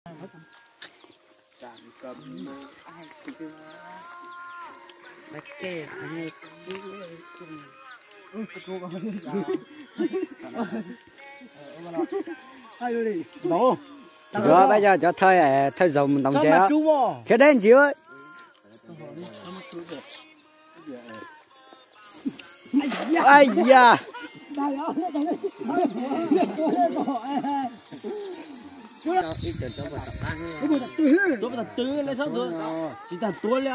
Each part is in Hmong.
Cov pab cov thawj, thawj zaug mus ntaus ntses. Khiav deb ntsis. Ai ya. Tsis tag tuav li.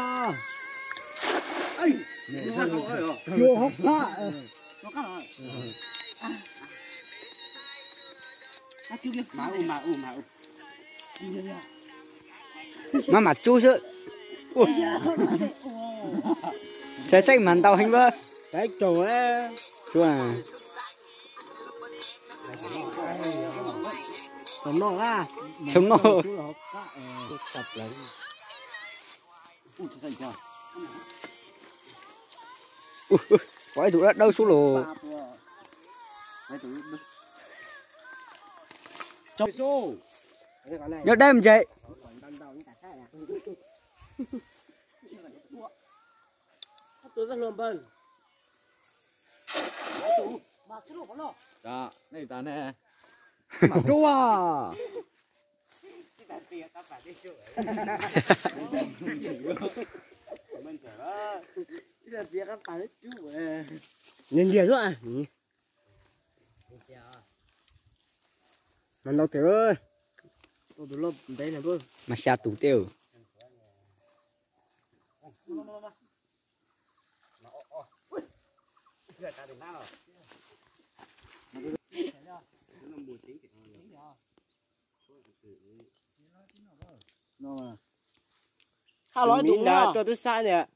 Maj mam tsub xwb. Txhais xeeb mas ntau heev lawm. Txhob noj. Pom ib tug dawb dawb xwb los. Nyob deb ntses. Mas rub a. Nyias nyias xwb. Mas ntau tiag. Mas xya tus tiag. Hab los ib tug ntag tuaj twb sab tiag.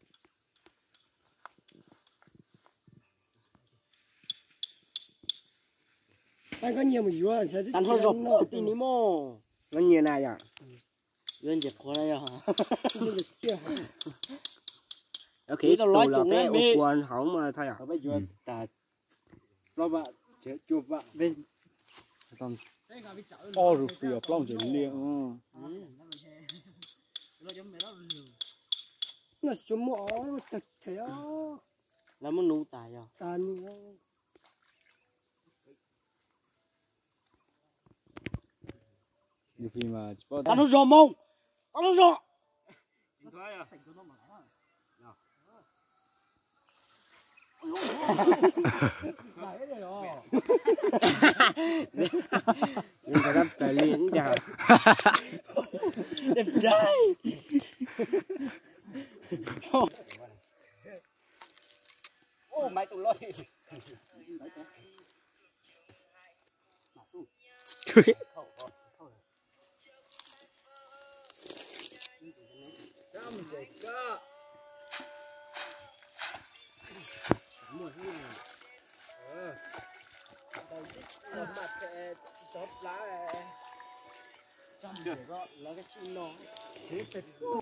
Tag nrho zog pom ti ni mog. Los nyias na yom. Yuav ntses qhuav na yog. Ib tug los ib tug me me. Ob rus pw plaub ntses liaj. Lawv muab nuv tas yog. Tab lub zog moo, tab lub zog.